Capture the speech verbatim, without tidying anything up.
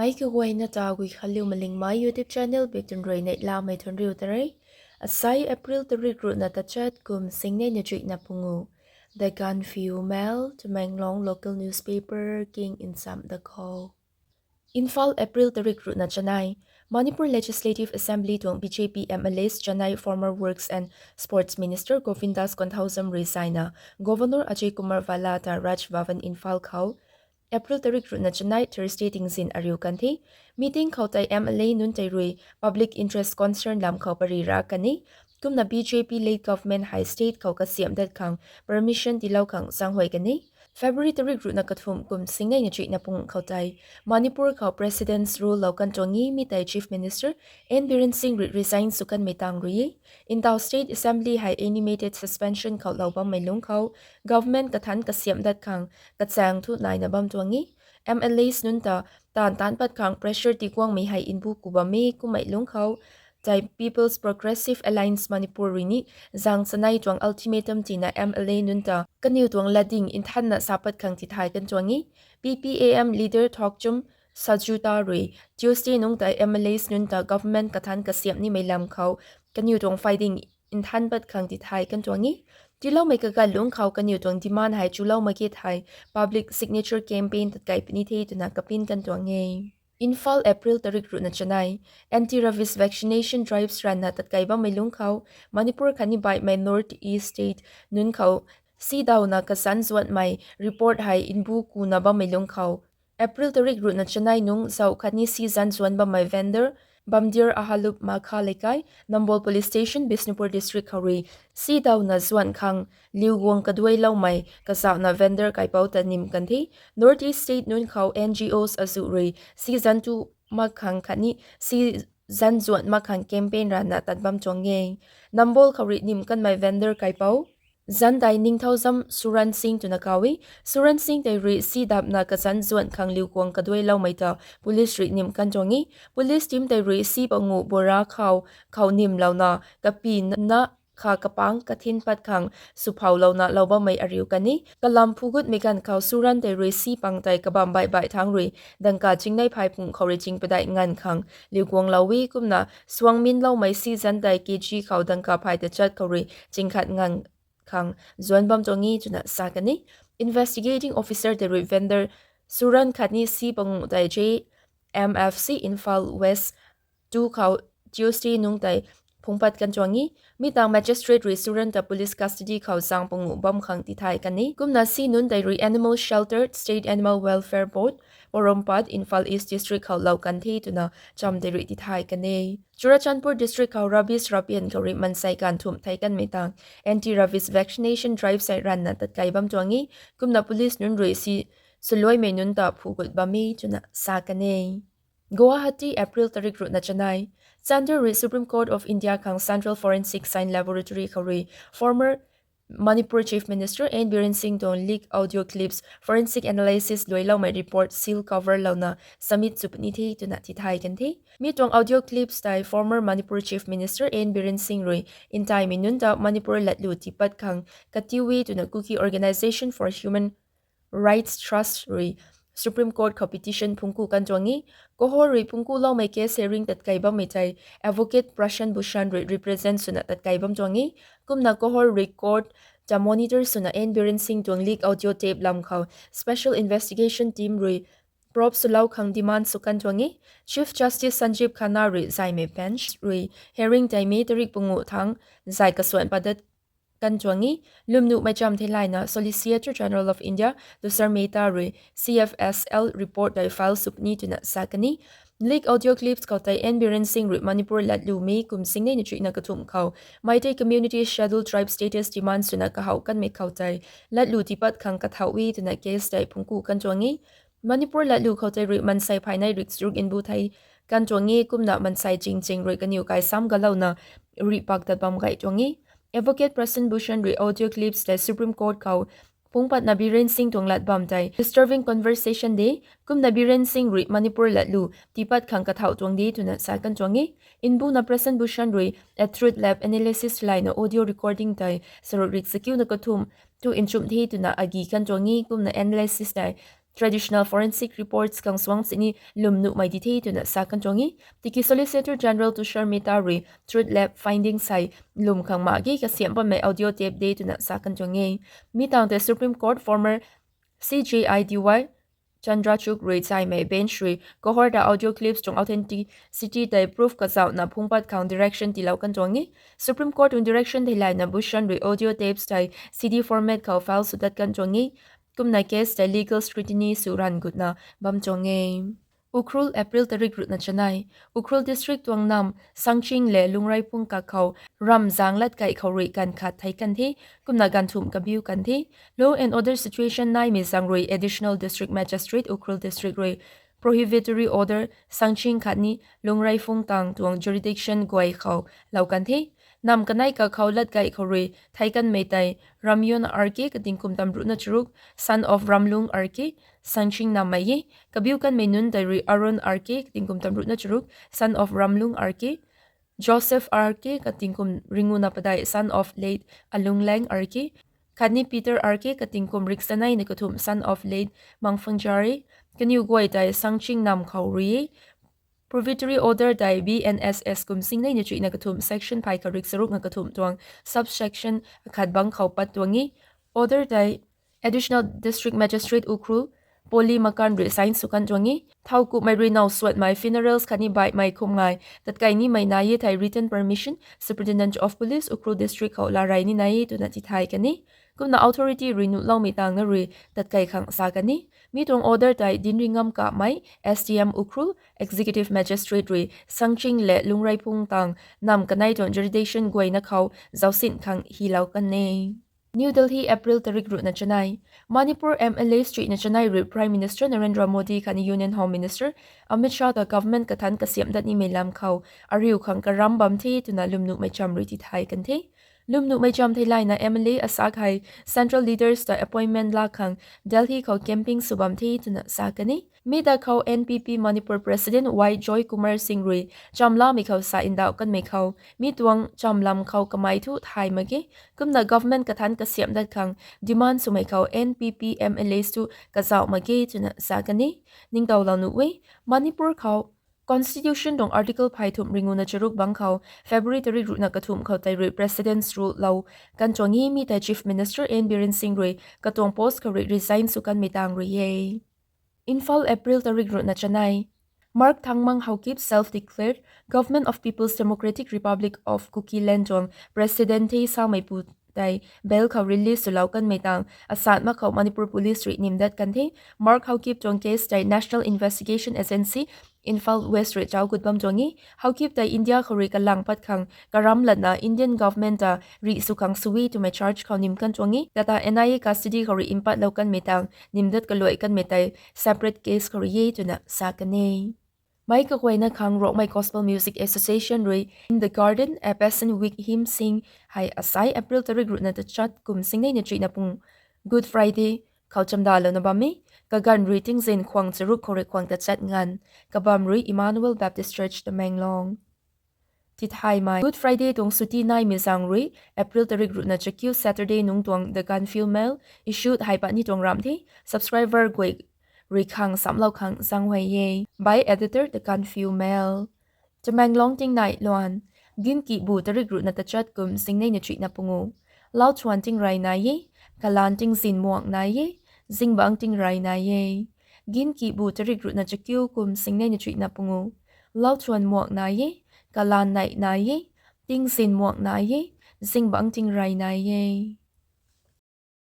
Ai kaguayna ta Guikhanliu Malingmei YouTube channel bik tun rui neihlamei thuanriu ta re. Asai April tarik ruhna tachat kum singnei na chuihna pungu. The Gaanphiu Mail, Tamenglong local newspaper king nsam da khou. Imphal, April tarik ruhna chanei. Manipur Legislative Assembly tuang B J P M L As chanei former Works and Sports Minister Govindas Konthoujam rui zaina Governor Ajay Kumar Bhalla ta Raj Bhavan Imphal khou April tarik ruhna chanei Thursday tingzin ariu kan the. Meeting khou tei M L A nunc tei rui public interest concern lam khou pary ra kan e. Kumna B J P led government hei state khou kasiamh dat khang permission tilou khang zaenghuay kan e. February tarik ruhna kathumh kum singnei na chuihna pungu khou tei Manipur khou President's Rule lou kan tuang e, mi tei Chief Minister N Biren Singh rui resign sw kanmei tang rui e. Ntaw State Assembly hei animated suspension khou lou bammei lungc khou government kathanc kasiamh dat khang kachaeng thu naina bam tuang e. M L As nunc ta taanv taanc pat khang pressure tiguangmei hei mbu ku bam e. Kummei lungc khou tei People's Progressive Alliance Manipur rui ni zaeng chanei tuang ultimatum tina M L A nunc ta kaniw tuang latding nthanna sa pat khang tithay kan tuang e. P P A M leader Thokchom Sajuta rui Tuesday nungc tei M L As nunc ta government kathanc kasiamh nimei lam khou kaniw tuang phayding nthan pat khang tithay kan tuang e. Tiiloumei kaganv lungc khou kaniw tuang demand hei chulou mak ge thei public signature campaign tatkai puni the twna kapin kan tuang e. Imphal, April tarik ruhna chanei. Anti-rabies vaccination drives ranvna tatkai bammei lungc khou Manipur khatni baihmei North East state nunc khou si dauna kazanc zuanhmei report hei mbu kuna bammei lungc khou April tarik ruhna chanei nungc zauh khatni si zanc zuanc bammei vendor Bamdir Ahalup Makha Leikai, Nambol Police Station, Bishnupur District khou rui si dauna zuanh khang liu guang kaduailoumei kazauhna vendor kaipouc ta nim kan the. North East state nunc khou N G Os azuh rui si zanc tu mak khang khatni si zanc zuanh mak khang campaign ranvna tat bam tuang e. Nambol khou rui nim kanmei vendor kaipouc zanc tei Ningthoujam Suran Singh twna kaw e. Suran Singh tei rui si dapna kazanc zuanh khang liu guang kaduailoumei ta police rui nim kan tuang e. Police team tei rui si panguh bora khou khou nimlouna kapina kha kapangc kathin pat khang swphoulouna lou bammei ariu kan e. Kalam phugutmei ganv khou Suran tei rui si pang tei kabam baih baih thangc rui dangka chingnei phay pung khou rui ching padeih nganv khang liu guanglou e. Kumna suang minloumei si zanc tei K G khou dangka phay tachat khou rui ching khat nganv khang zuanc bam tuang e twna sa kan e. Investigating officer tei rui vendor Suran khatni si panguh tei J M F C Imphal West two khou Tuesday nungc tei phungc pat kan tuang e. Mi tang magistrate rui Suran ta police custody khou zaeng panguh bam khang tithay kan e. Kumna si nunc tei rui Animal Shelter, State Animal Welfare Board, Porompat, Imphal East District khou lou kan the twna cham tei rui tithay kan e. Churachandpur District khou rabies rapian khou rui mansei ganv thumh thei kanmei tang anti-rabies vaccination drive sei ranvna tatkai bam tuang e. Kumna police nunc rui si swluaimei nunc ta phugut bam e twna sa kan e. Guwahati, April tarik ruhna chanei. Chandel rui Supreme Court of India khang Central Forensic Science Laboratory khou rui former Manipur Chief Minister N Biren Singh tuang leak audio clips forensic analysis luailoumei report seal cover louna submit sw puni the twna tithay kan the. Mi tuang audio clips tei former Manipur Chief Minister N Biren Singh rui ntaimei nunc ta Manipur latlu tiipat khang katiu e twna Kuki Organisation for Human Rights Trust rui Supreme Court khou petition phungc ku kan tuang e. Kohor rui phungc kuloumei case hearing tatkei bammei tei advocate Prashant Bhushan rui represent swna tatkei bam tuang e. Kumna Kohor rui court ta monitor swna N Biren Singh tuang leak audio tape lam khou special investigation team rui probe swlou khang demand sw kan tuang e. Chief Justice Sanjeev Khanna rui zaymei bench rui hearing tei May tarik pungu thangc zay kasuan padat kan tuang e. Lwmnuhmei cham theilayna Solicitor General of India Tushar Mehta rui C F S L report tei file sw puni twna sa kan e. Leak audio clips khou tei N Biren Singh rui Manipur latlu May kum singnei na chuihna kathumh khou Meitei community scheduled tribe status demand swna kahouh kanmei khou tei latlu tiipat khang kathauh e twna case tei phungc ku kan tuang e. Manipur latlu khou tei rui mansei phaynei rik charuk nbu thei kan tuang e. Kumna mansei ching ching rui kaniw kai sam galouna rih pak tat bam gay tuang e. Advocate Prashant Bhushan rui audio clips tei Supreme Court khou phungc patna Biren Singh tuang lat bam tei disturbing conversation de. Kumna Biren Singh rui Manipur latlu tiipat khang kathauh tuang de twna sa kan tuang e. Nbuna Prashant Bhushan rui a truth lab analysis theilayna audio recording tei charuk rik chakiuna kathumh thu nchumh the twna agi kan tuang e. Kumna analysis tei traditional forensic reports khang suang sini lwm nuhmei di the twna sa kan tuang e. Tiki Solicitor General Tushar Mehta rui Truth Lab findings hei lwm khang mak ge kasiamh bammei audio tape de twna sa kan tuang e. Mi tangv tei Supreme Court former C J I D Y Chandrachud rui chaimei bench rui kahor ta audio clips tuang authenticity tei proof kazauhna phungpat khang direction tiilou kan tuang e. Supreme Court tuang direction theilayna Bhushan rui audio tapes tei C D format khou file sw dat kan tuang e. Kumna case tei legal scrutiny sw ranv gutna bam tuang e. Ukhrul, April tarik ruhna chanei. Ukhrul district tuang nam Sangching le Lungreiphung kakhou ramv zaeng latkaih khou rui ganv khat thei kan the, kumna ganv thumh kabiu kan the. Law and order situation naimei zaeng rui Additional District Magistrate Ukhrul District rui prohibitory order Sangching khatni Lungreiphung tang tuang jurisdiction guay khou lou kan the. Nam kanei kakhou latkaih khou rui thei kanmei tei Ramyon R K katingkum tamruhna charuk, son of Ramlung R K, Sangching nammei e. Kabiu kanmei nunc tei rui Aaron R K katingkum tamruhna charuk, son of Ramlung R K, Joseph R K katingkum ringuna padeih, son of late Alungleng R K, khatni Peter R K katingkum riksaneina kathumh, son of late Mangphangjar e. Kaniw guay tei Sangching nam khou rui e. Prohibitory order tei B N S S kum singneina chuihna kathumh, section phay kharik charukna kathumh tuang subsection akhat bang khou pat tuang e. Order tei Additional District Magistrate Ukhrul Poli Makan rui sign sw kan tuang e. Thowkumhmei rui now suatmei funerals khatni baihmei khum ngai tatkai nimei nai e thei written permission Superintendent of Police Ukhrul District khou laa rey ni nai e twna tithay kan e. Kumna authority rui nuhloumei tangna rui tatkai khang sa kan e. Mi tuang order tei Dinringam Kamei, S D M Ukhrul, Executive Magistrate rui Sangching le Lungreiphung tang nam kanei tuang jurisdiction guayna khou zaucsin khang hylou kan e. New Delhi, April tarik ruhna chanei. Manipur M L As chuihna chanei rui Prime Minister Narendra Modi khatni Union Home Minister Amit Shah ta government kathanc kasiamh dat nimei lam khou ariu khang karam bam the twna lwmnuhmei cham rui tithay kan the. Lwmnuhmei cham theilayna M L A asak hei central leaders ta appointment laa khang Delhi khou camping sw bam the twna sa kan e. Mi ta khou N P P Manipur President Y Joy Kumar Singh rui chamlamei khou sa ndauh kanmei khou, mi tuang chamlam khou kamei thu thay mak ge, kumna government kathanc kasiamh dat khang demand swmei khou N P P M L As thu kazauh mak ge twna sa kan e. Ningtowlou nuh e, Manipur khou Constitution tuang article phey thumh ringuna charuk bang khou February tarik ruhna kathumh khou tei rui President's Rule lou kan tuang e. Mi tei Chief Minister N Biren Singh rui katuang post khou rui resign sw kanmei tang rui e. Imphal, April tarik ruhna chanei. Mark Thangmang Haokip, self-declared Government of People's Democratic Republic of Kukiland tuang President the sameipu tei bail khou release swlou kanmei tang asat mak khou Manipur Police rui nimdat kan the. Mark Haokip tuang case tei National Investigation Agency, Imphal West rui chau gut bam tuang e. Haokip tei India khou rui kalang pat khang karam latna Indian government ta rih sw khang sw e twmei charge khou nim kan tuang e. Tata N I A custody khou rui mpatlou kanmei tang nimdat kaluai kanmei tei separate case khou rui e twna sa kan e. Meic kaguayna khang Rongmei Gospel Music Association rui In the Garden, a Passion Week hymn sing hei asai April tarik ruhna tachat kum singneina chuihna pung Good Friday khou chamdalouna bam e. Kaganv rui tingzin khwang charuk khou rui khwang tachat nganv. Kabam rui Emmanuel Baptist Church, Tamenglong. Tithaymei, Good Friday tuang chuti naimei zaeng rui April tarik ruhna chakiu Saturday nungc tuang The Gaanphiu Mail issue hei pat ni tuang ramh the. Subscriber guay rui khang samlou khang zaenghuay e. By editor, The Gaanphiu Mail. Tamenglong tingnai luan. Ginkihbu tarik ruhna tachat kum singneina chuihna pungu. Lauchuan tingrey nai e, kalaan tingzin muak nai e, zingbangc tingrey nai e. Ginkihbu tarik ruhna chakiu kum singneina chuihna pungu. Lauchuan muak nai e, kalaan neih nai e, tingzin muak nai e, zingbangc tingrey nai e.